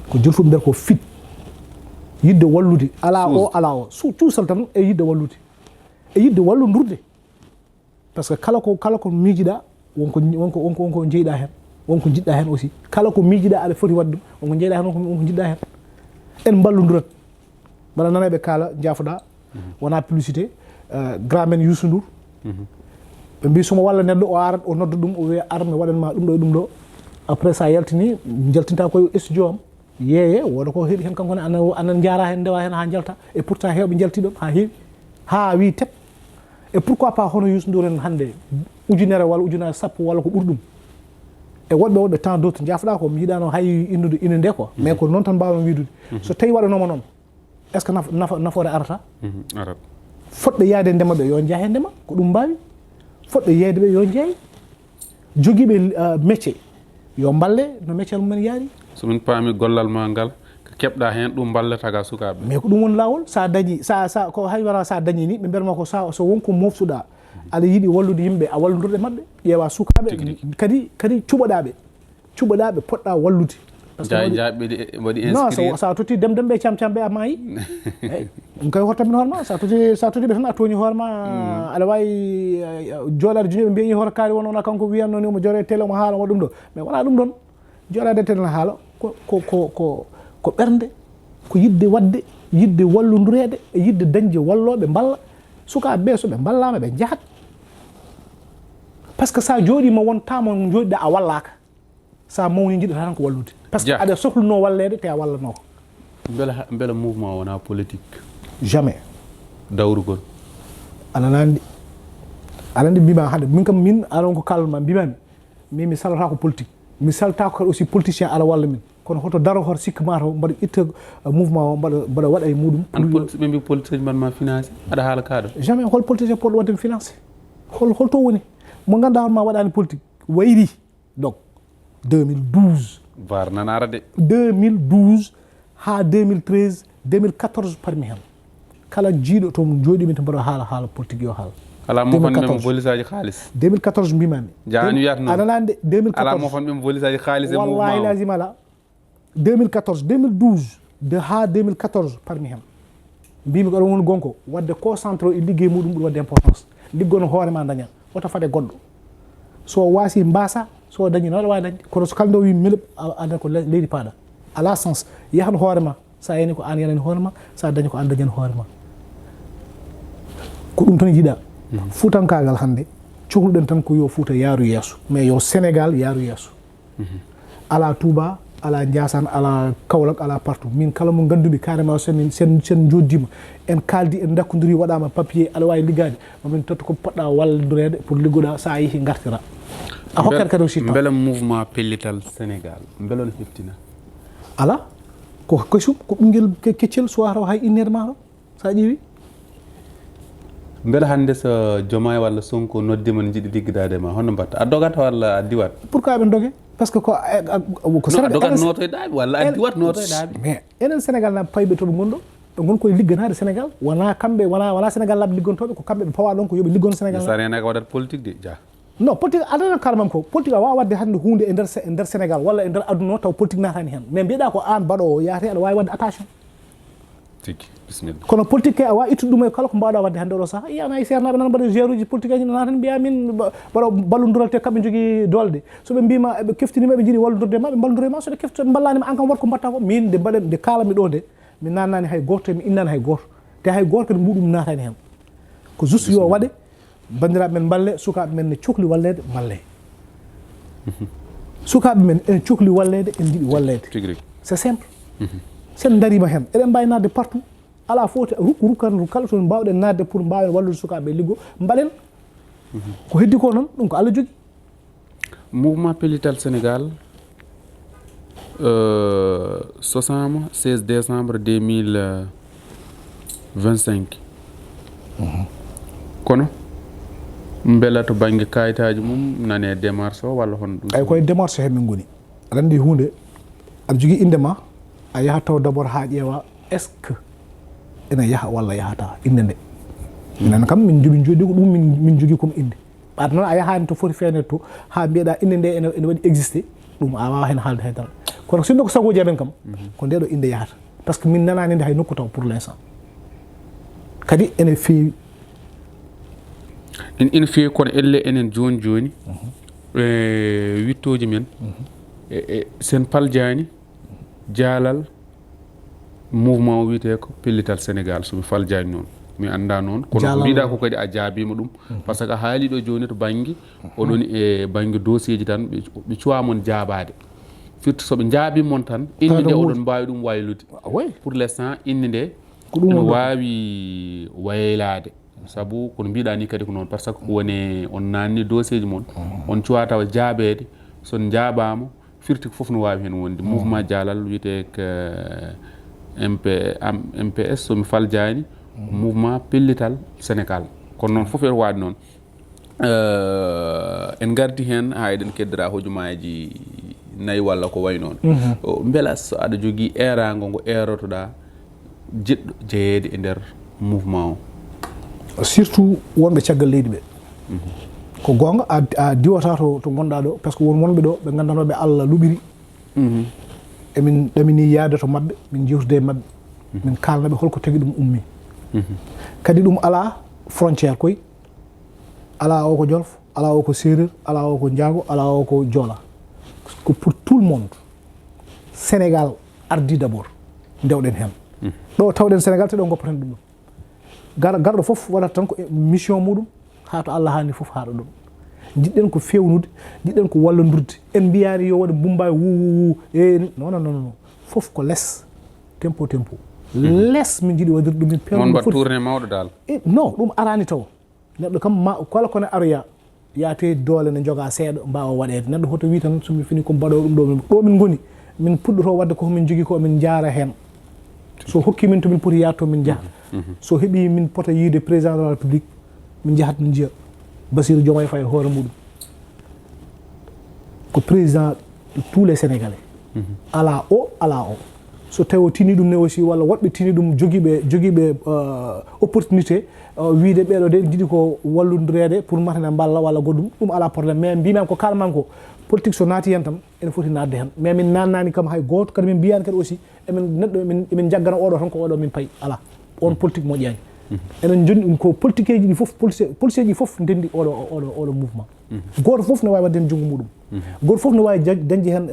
Ko joni fof mbiyata ko fit. Yiɗde wallude, alaa o, Suus. alaa o. Su-, cuusal tan e yiɗde wallude. E yiɗde wallondurde. Par ce que kala ko, kala ko miijiɗaa, wonko, wonko, wonko, wonko njeyɗaa heen, wonko njiɗɗaa heen aussi. Kala ko miijiɗaa aɗa foti waɗde ɗum, wonko njeyɗaa heen, wonko, wonko njiɗɗaa heen. En mballondirat. Mbaɗa nana ɓe kaala, njaafoɗaa, Mhm. wonaa publicité, euh, grand men Youssou Ndour. Mhm. Ɓe mbii, so mo walla neɗɗo, o arat, o nodda ɗum, o wiya, "Ar, mi waɗan ma ɗum ɗo e ɗum ɗo." Après, so a yaltini, njaltinta koye studio am. Yeeye, wooda ko heɓi heen kanko ne, ana, ana njaara heen, ndewa heen haa njalta. Et pourtant, heewɓe njalti ɗoon haa heewi, haa wii tet. Et pourquoi pas hono Youssou Ndour en hannde, ujunere walla ujunere sappo walla ko ɓuri ɗum. E woɗɓe, woɗɓe tant d'autres, njaafoɗaa ko, mi yiɗaano hay innude ine nde ko. Mais ko noon tan mbaawmi wiidude. Mhm. So tawi waɗanooma noon, est-ce que naf-, nafa-, nafoore arata? Mhm, arat. Fotɓe yaade ndema ɓe, yo njahe ndema, ko ɗum mbaawi. Fotɓe yeeyde ɓe, yo njeey. Jogiiɓe, ah, métier, yo mballe no métier mumen yaari. So min paami gollal ma ngal, ko keɓɗa heen, ɗum mballata ga sukaaɓe. Mais ko ɗum woni laawol. Sa dañi, sa, sa, ko hay wona sa dañi ni, ɓe mbiyatma ko sa, so wonko moftuɗa, aɗa yiɗi wallude yimɓe, a wallondirde maɓɓe, ƴeewa sukaaɓe, Tigi, tigi. kadi, kadi cuɓoɗa ɓe. Cuɓoɗa ɓe poɗɗa wallude. Par ce que Njaay, waɗi njaay, ɓe ɗi, ɓe waɗi Non, so, inscrire. so a totti dem dem ɓe cam cam ɓe a maayi. Eyyi. Ɗum kay hoto min hoore ma. So a totti, so a totti ɓe tan a tooñi hoore ma. Mm. Aɗa waawi, eh, jooɗaade jooni ɓe mbiya hoto kaari won, wona kanko wiyanno ni omo jooɗo e télé omo haala omo ɗum ɗo. Mais wona ɗum ɗon. Jooɗaade e télé ne haala ko, ko, ko, ko, ko ɓernde, ko yiɗde waɗde, yiɗde wallondireede e yiɗde dañde wallooɓe mballa. Sukaaɓe ɓe so ɓe mballaama ɓe njahat. Par ce que so a jooɗiima won temps mo jooɗiɗa a wallaaka. So a mawni njiɗata tan ko wallude. Par ce que Jah. aɗa sohluno walleede te a wallanoo ko. Mbele ha-, mbele mouvement wona politique? Jamais. Dawrugol? Aɗa nandi. Aɗa nandi mbima hande. Min kam min aɗon ko kalma mbimami. Min mi salata ko politique. Mi salata ko aussi politicien aɗa walla min. Kono hoto daro hoto sikka ma to mbaɗa itta, eh, mouvement o mbaɗa, mbaɗa waɗa e muɗum An pour yo politique, ɓe mbi politique mbaɗ ma financé? Aɗa haala kaɗo? Jamais hol politicien poɗɗo waɗde mi financé? Hol, hol to woni? Mo ganduɗa hoto ma waɗani politique. Wayri. Donc, deux mille douze. Var nan ara de. Deux mille douze haa deux mille treize, deux mille quatorze parmi hen. Kala jiiɗo to jooɗimi to mbaɗo haala, haala politique yo haala. Ala mo kon ɓe deux mille quatorze. Bolisaji xaalis. Deux mille quatorze mbimami. Jahani wiyata noon. Aɗa nande Ala mo deux mille quatorze. Kon ɓe bolisaji xaalis e Wallahi mouvement o. Lazim ala. Deux mille quatorze, deux mille douze, de haa deux mille quatorze parmi hen. Mbimi ko ɗon woni gonko, wadde concentré o e liggey muɗum ɓuri wadde importance. Liggono hoore ma daña. Wota fade goɗɗo. So wasi mbasa, so dañi no waɗa wawi dañde. Kono so kala nde o wi meleb, a, a, ko le-, leydi paɗa. Ala sens. Yahan hoore ma. Sa yani ko an yanani hoore ma, sa dañi ko an dañani hoore ma. Ko ɗum tan yiɗa. Mhm. Fuutankagal hande, cohluɗen tan ko yo Fuuta yaaru yeeso. Mais yo Sénégal yaaru yeeso. Mhm. Ala Touba, ala Ndiassane, ala Kaolack, ala partout. Min kala mo ngandumi carrément sen, sen, sen joddima, en kaldi, en dakkodiri, waɗama papier, aɗa wawi liggade, mamin tottu ko poɗɗa wallondirede pour liggoɗa, sa yeehi gartira. A hokkat kadi aussi temps. Mbele mouvement pellital Sénégal, mbele on heftina? Ala, ko kesum, ko ɓinguel ke-, keccel, suwata hay innede ma to. Sa ƴeewi? Mbele hannde so Diomaye walla Sonko noddima ne jiɗi liggodaade ma, hono mbatta? A dogat walla a diwat? Pourquoi ɓe doge? Par ce que ko, eh, ah, ko Non, a Sénégal, dogat enen, nootoyɗaaɓe walla a en-, diwat nootoyɗaaɓe? Mais enen Sénégal naaɓe payɓe to ɓe ngon ɗo, ɓe ngon koye ligganaade Sénégal. Wona kamɓe, wona, wona Sénégal naaɓe liggontooɓe, ko kamɓe ɓe pawa ɗon ko yo ɓe liggono Sénégal. Sa renaka waɗat politique de, ja. Non, politique, aɗa nana kaala mam ko, politique a wawa waɗde hannde huunde e nder Sé-, e nder Sénégal walla e nder aduna o taw politique naatani heen. Mais mbiyeɗa ko aan mbaɗoowo yaate aɗa wawi waɗde attention. Tigi, bisimilla. Kono politique kay, a waawaa ittude ɗum e kala ko mbaawɗaa waɗde hannde oɗo sahaa. Yiyaa hay seernaaɓe nan mbaɗa géruji politique aji nan tan mbiya min mba-, mbaɗa ballondiral te kamɓe njogii doole de. So ɓe mbiima eɓe keftiniima eɓe njiɗi wallondirde ma, ɓe mballondira e ma. So ɓe kefti-, ɓe mballaani ma, aan kam, waɗ ko mbaɗtaa ko. Min de mbaɗen, nde kaalanmi ɗo de, mi naatnaani hay gooto, mi inndaani hay gooto. Te hay gooto kadi mbuuɗum naataani heen. Ko juste yo waɗe, banndiraaɓe men mballe, sukaaɓe men ne cokli walleede, mballe. Sukaaɓe men ene cokli walleede, ene njiɗi walleede. Tigi rigi. C'est simple. So en ndariima heen, eɗen mbaawi naatde partout. Alaa fof te rukku rukkan, kala to mbaawɗen naatde pour mbaawen wallude sukaaɓe ɓe liggo, mbaɗen. Ko heddi ko noon, ɗum ko Allah jogii. Mouvement Pellital Sénégal, euh, sosaama seize décembre deux mille vingt-cinq. Kono mbela to bannge kayitaaji mum nane démarche o walla hono ɗum? Ay, koye démarche he min ngoni. Aɗa anndi huunde, aɗa jogii innde ma, a yahat taw d'abord haa ƴeewa est-ce que ene yaha walla yahataa, innde nde. Minen kam, min njoɓi jooɗi ko ɗum min, min njogii comme innde. Ɓaade noon a yahaani to foti feewneede to, haa mbiyeɗaa innde nde ene, ene waɗi existé, ɗum a waawaa heen haalde hay dara. Kono sinno ko sagooji amen kam, ko nde ɗo innde yahata. Par ce que min nanaani nde hay nokku taw pour l'instant. Kadi ene feewi. Ene, ene feewi, kono elle enen jooni jooni, e wiɗtooji men, e, e sen paljaani jaalal mouvement o wiyetee ko Pellital Sénégal, so mi faljaani noon. Mi anndaa noon, kono ko mbiɗaa ko kadi a jaabiima ɗum. Par ce que a haalii ɗo jooni to bannge, oɗon e bannge dossier ji tan, ɓe, ɓe cuwaa mon jaabaade. Firti so ɓe njaabii mon tan, innde nde oɗon mbaawi ɗum waylude. Pour l'instant, innde nde ko ɗum ene waawi waylaade. Sabu kono mbiɗaa ni kadi ko noon, par ce que ko woni on naanni dossier ji mon, on cuwaa tawa jaabeede. So on njaabaama, firti ko fof no waawi heen wonde. Mouvement jaalal wiyetee ko M P, am, M P S, so mi faljaani, mouvement Pellital Sénégal. Kono noon fof ene waɗi noon. Euh, en ngardi heen haa eɗen keddora hojomaaji nayi walla ko wayi noon. O, mbela so aɗa jogii eeraango ngo eerotoɗaa jiɗɗo jeyeede e nder mouvement o? Surtout wonɓe caggal leydi ɓe. Ko goonga, a, a diwata to, to ngonɗaa ɗo, par ce que won wonɓe ɗo ɓe nganndanooɓe Allah luɓiri. Emin ɗamini yahde to maɓɓe, min njeewtida e maɓɓe, min kaalna ɓe holko tagi ɗum ummi. Kadi ɗum alaa frontière koy, alaa o ko Jolof, alaa o ko Seereer, alaa o ko Njaago, alaa o ko Joola. Ko pour tout le monde. Sénégal ardii d'abord, ndewɗen heen. Ɗo tawɗen Sénégal, te ɗo ngoppaten ɗum ɗo. Gar-, garɗo fof waɗata tan ko e mission muɗum, haa to Allah haani fof haaɗa ɗum. Njiɗɗen ko feewnude, njiɗɗen ko wallondirde. En mbiyaani yo waɗe mbummbaay wu, wu, wu, e ni, non, non, non, non. Fof ko les, tempo, tempo. Les min njiɗi waɗirde ɗum, min peewna. Mon mbaɗ tournée mawɗo dal. E, non, ɗum araani taw. Neɗɗo kam, ma, kala ko ne aroya, yaate doole ne njogaa seeɗa, mbaawa waɗeede. Neɗɗo hoto wii tan, so mi fini ko mbaɗoo ɗum ɗo, min, ɗo min ngoni, min puɗɗotoo waɗde ko min njogii ko, min njaara heen. So hokki min to min poti yaade to, min njaha. So heɓii min pota yiide président de la République, min njahat min njiya Bassirou Diomaye Faye hoore muɗum. Ko président de tous les Sénégalais. Alaa o, alaa o. So tawi o tini ɗum ne aussi, walla woɗɓe tini ɗum, jogiiɓe, jogiiɓe, euh, opportunité, euh, wiide ɓeeɗo de njiɗi ko wallondireede pour matanen mballa walla goɗɗum, ɗum alaa problème. Mais mbiimi ko kaalman ko, politique so naati heen tan, ene foti naatde heen. Mais min naannaani kam hay gooto, kadi min mbiyaani kadi aussi, emin neɗɗo, emin, emin njaggana oɗo tan ko oɗo min payi. Alaa. On politique moƴƴaani. Enen jonni ɗum ko politikeeji ɗi fof, policier, policier ji fof ndenndi oɗo, oɗo, oɗo mouvement. Gooto fof ne waawi waɗde heen junngo muɗum. Gooto fof ne waawi jag-, dañde heen,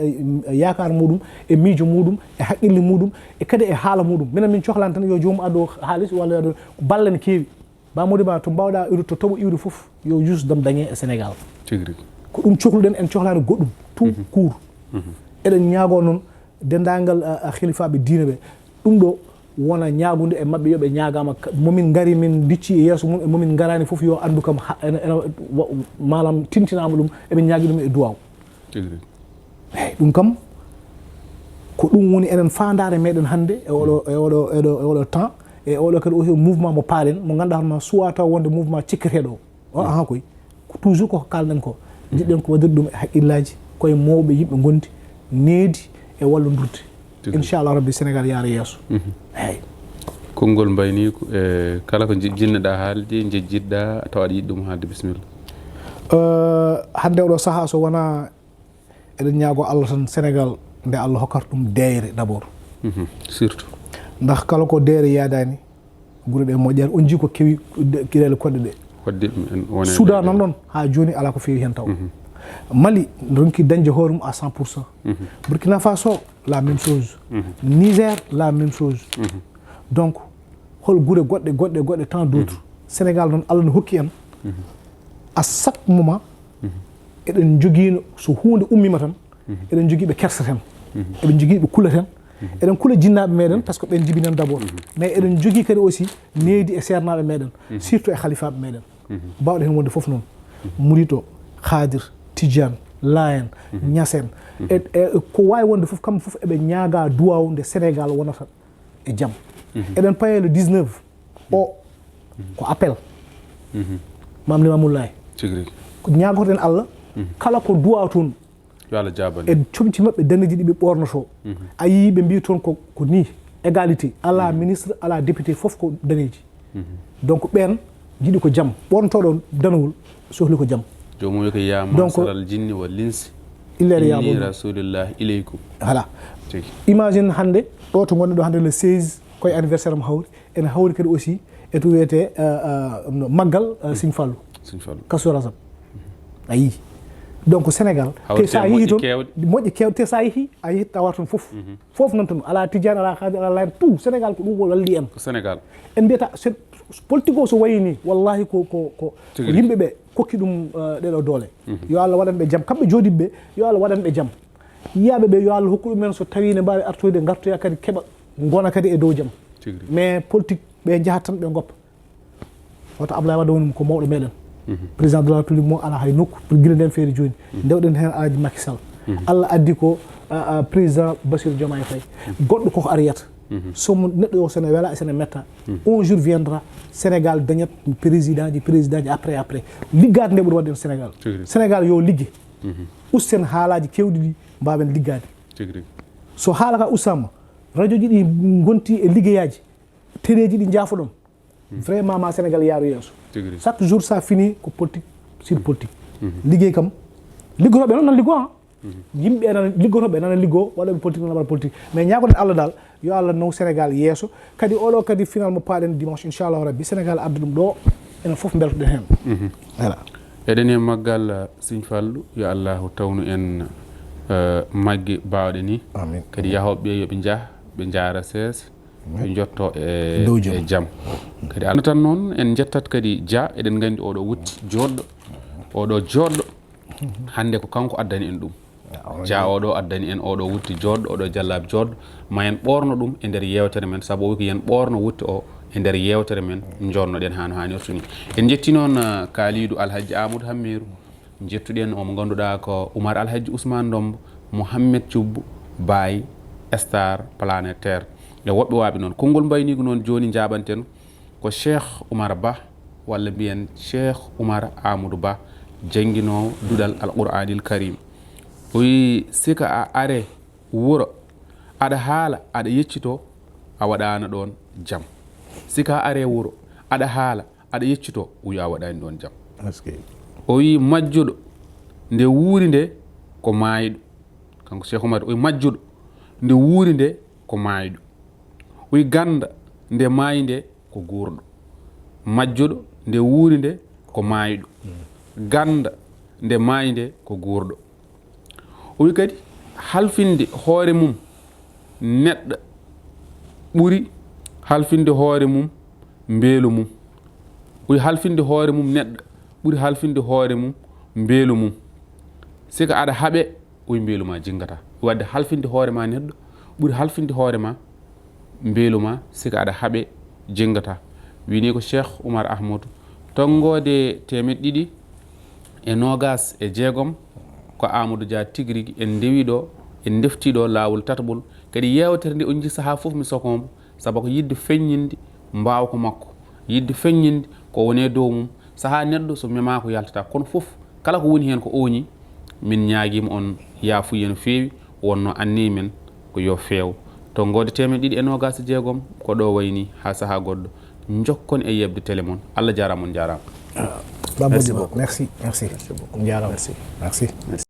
eh, yaakaar muɗum, e miijo muɗum, e haqqille muɗum, e kadi e haala muɗum. Minen min cohlaani tan yo joomum addu haalis walla yo addu, balle ne keewi. Ba Mody Ba, to mbaawɗaa iwde, to toɓo iwde fof, yo Youssou Dam dañe e Sénégal. Tigi rigi. Ko ɗum cohluɗen, en cohlaani goɗɗum. Tout court. Eɗen ñaagoo noon denndaangal, a, a, hilifaaɓe diine ɓe. Ɗum ɗo wona ñaagunde e maɓɓe, yo ɓe ñaagaama ka-, mo min ngari, min ndicci e yeeso mum, e mo min ngaraani fof, yo anndu kam ha-, ene, ene wa-, maalam tintinaama ɗum, eɓe ñaagi ɗum e duwaaw. Tigi rigi. Eey, ɗum kam, ko ɗum woni enen faandaare meɗen hannde e oɗo, e oɗo, e oɗo, e oɗo temps, e oɗo kadi aussi mouvement mo paaɗen, mo ngannduɗaa hono ma suwaa taw wonde mouvement cikketeeɗo o. O, aha, koy. Ko toujours ko kaalɗen ko. Njiɗɗen ko waɗirde ɗum e haqqillaaji, koye mawɓe yimɓe ngondi, needi e wallondirde. Tigi. Inchallah Rabbi, Sénégal yaara yeeso. Eey. Konngol mbayni ko, e, kala ko nji-, jinnoɗaa haalde, njejjitɗaa, tawa aɗa yiɗi ɗum haalde, bisimilla. Euh, hannde oɗo sahaa so wonaa eɗen ñaagoo Allah tan, Sénégal nde Allah hokkata ɗum deeyre d'abord. Surtout. Ndax kala ko deere yaadaani, gure ɗe moƴƴaani. On njii ko kewi de-, geɗel koɗɗe ɗe. Waɗde ɗum en wona e suuda leydi nan o. Ɗon haa jooni alaa ko feewi heen taw. Mhm. Mali ronki dañde hoore mum à cent pour cent. Mhm. Burkina Faso, la même chose. Mhm. Niger, la même chose. Mhm. Donc, hol gure goɗɗe, goɗɗe, goɗɗe, tant d'autres. Mhm. Sénégal noon, Allah no hokki en. Mhm. À chaque moment, mhm, eɗen njogiino, so huunde ummiima tan, mhm, eɗen njogii ɓe kersaten. Mhm. Eɗen njogii ɓe kulaten. Mhm. Eɗen kula jinnaaɓe meeɗen, parce que ɓen njibinani d'abord. Mhm. Mais eɗen njogii kadi aussi nehdi e seernaaɓe meeɗen, mhm, surtout e halifaaɓe meeɗen. Mhm. Baawɗe heen wonde fof noon. Mhm. Muriiɗo, Khaadir, Tijaan, Laayen, mhm, Ñaseen. Mhm. E, e ko waawi wonde fof, kamɓe fof eɓe ñaagaa duwaaw nde Sénégal wonata e jam. Mhm. Eɗen paye le dix-neuf o, mhm, ko appel. Mhm. Maam Limaamu Laay. Tigi rigi. Ko ñaagoten Allah, mhm, kala ko duwaa toon. Yo Allah jaabane. E comci maɓɓe daneeji ɗi ɓe ɓoornotoo. Mhm. A yii ɓe mbii toon ko, ko nii, égalité. Alaa, mhm, ministre, alaa député, fof ko daneeji. Mhm. Donc ɓeen njiɗi ko jam. Ɓoornotooɗo danowol sohli ko jam. Joomum wi ko yaa, donc, ma'sharal jinni wal insi, illa inni liya'budun, rasulillahi ilaykum. Voilà. Tigi. Imagine hannde, ɗo to ngonɗen ɗo hannde le seize, koye anniversaire am hawri. Ene hawri kadi aussi e to wiyetee, euh, euh, no maggal, euh, Sëñ Fallu. Sëñ Fallu. Kazu Rajab. A yii. Donc Sénégal, te sa yehi toon, moƴƴi keewɗe, te sa yehi, a yehi tawa toon fof. Mhm. Fof nan toon, alaa Tijaan, alaa Khaadir, alaa Laayen, tout. Sénégal ko ɗum walli en. Ko Sénégal. En mbiyata, so, politique o so wayi ni, wallahi ko, ko, ko, tigi rigi, yimɓe ɓe kokki ɗum, euh, ɗeɗo doole. Mhm. Yo Allah waɗan ɓe jam. Kamɓe jooɗiiɓe ɓe, yo Allah waɗan ɓe jam. Yiyaaɓe ɓe, yo Allah hokku ɗumen so tawii ne mbaawi artoyde, ngartoya kadi keɓa ngona kadi e dow jam. Tigi rigi. Mais politique, ɓe njahat tan ɓe ngoppa. Wata Ablaye Wade woni ko mawɗo meɗen. Mhm. Président de la République mo alaa hay nokku, pour gila nden feere jooni. Mhm. Ndewɗen heen Alhaji Macky Sall. Mhm. Allah addi ko, a, a, président Bassirou Diomaye Faye. Mhm. Goɗɗo koko ariyata. Mhm. So mo neɗɗo o sene wela, sene metta. Mhm. Un jour viendra, Sénégal dañat président ji, président ji après, après. Liggaade nde ɓuri waɗde Sénégal. Tigi rigi. Sénégal yo ligge. Mhm. Usten haalaaji keewɗi ɗi mbaawen liggaade. Tigi rigi. So haala ka ustaama, radio ji ɗi ngonti e liggeyaaji, teleeji ɗi njaafoɗon. Hmm. Vraiment, ma Sénégal yaaru yeeso. Tigi rigi. Chaque jour, ça finit ko politique sur politique. Mhm. Liggey kam, liggotooɓe noon nan liggoo, ah. Mhm. Yimɓe nan liggotooɓe nan liggoo, waɗooɓe politique nan waɗa politique. Mais ñaagoɗen Allah daal, yo Allah naw Sénégal yeeso. Kadi oɗo kadi final mo paaɗen dimanche, inchallahu rabbi, Sénégal adda ɗum ɗo, enen fof mbeltoɗen heen. Mhm. Voilà. Eɗen e maggal, uh, Sëñ Fallu, yo Allahu tawnu en, uh, magge baawɗe ni. Amin. Kadi yahooɓe ɓe yo ɓe njah, ɓe njaara sees, ɓe njotto e, dow jam, e jam. Kadi Allah tan noon, en njettat kadi Dia, eɗen nganndi oɗo wutti jooɗɗo, oɗo jooɗɗo, hannde ko kanko addani en ɗum. Ah, on Dia jooɗɗo. Oɗo addani en oɗo wutti jooɗɗo, oɗo jallaabi jooɗɗo, ma en ɓoorno ɗum e nder yeewtere men, sabu o wi ko yen ɓoorno wutti o e nder yeewtere men, njoɗnoɗen haa no haanirta ni. En njetti noon, ah, Kalidou Alhaji Amadou Hammirou, njettuɗen o mo ngannduɗaa ko Oumar Alhaji Ousmane Ndombo, Mouhamed Thioub, Baye, Star Planétaire, e woɓɓe waaɓe noon. Konngol mbayniigu noon jooni njaaɓanten ko Cheikh Oumar Ba, walla mbiyen Cheikh Oumar Amadou Ba, jannginoowo duɗal Alqur'aanil Karim. O wiyi, sika a are wuro, aɗa haala, aɗa yeccitoo, a waɗaana ɗoon jam. Sika a are wuro, aɗa haala, aɗa yeccitoo, o wiyi a waɗaani ɗoon jam. Est-ce que? O wiyi majjuɗo nde wuuri nde ko maayɗo. Kanko Cheikh Oumar, o wiyi majjuɗo nde wuuri nde ko maayɗo. O wiyi gannda nde maayi nde ko guurɗo. Majjuɗo nde wuuri nde ko maayɗo. Gannda nde maayi nde ko guurɗo. O wiyi kadi halfinde hoore mum neɗɗo ɓuri halfinde hoore mum mbeelu mum. O wiyi halfinde hoore mum neɗɗo ɓuri halfinde hoore mum mbeelu mum. Sika aɗa haɓe, o wiyi mbeelu ma jinngata. Wadde halfinde hoore ma neɗɗo ɓuri halfinde hoore ma mbeelu ma, sika aɗa haɓe jinngata. Wini ko Cheikh Oumar Ahmadou. Tonngoode teemeɗɗe ɗiɗi e noogas e jeegom, ko Amadou Dia tigi rigi en ndewi ɗo, en ndefti ɗo laawol tataɓol. Kadi yeewtere nde on njii sahaa fof mi sokombo, sabu ko yiɗde feññinde mbaawka makko, yiɗde feññinde ko woni e dow mum. Sahaa neɗɗo so memaaka yaltata, kono fof kala ko woni heen ko ooñi, min ñaagiima on yaafuye no feewi, wonno anniye men ko yo feew. Tonngoode teemeɗɗe ɗiɗi e noogas e jeegom, ko ɗo wayni haa sahaa goɗɗo. Njokkon e yeɓde télé mon. Allah jaaraama, on njaaraama. Ah, Baba Merci Diop, beaucoup. Merci, merci. Merci beaucoup. On njaaraama. Merci. Merci. Merci.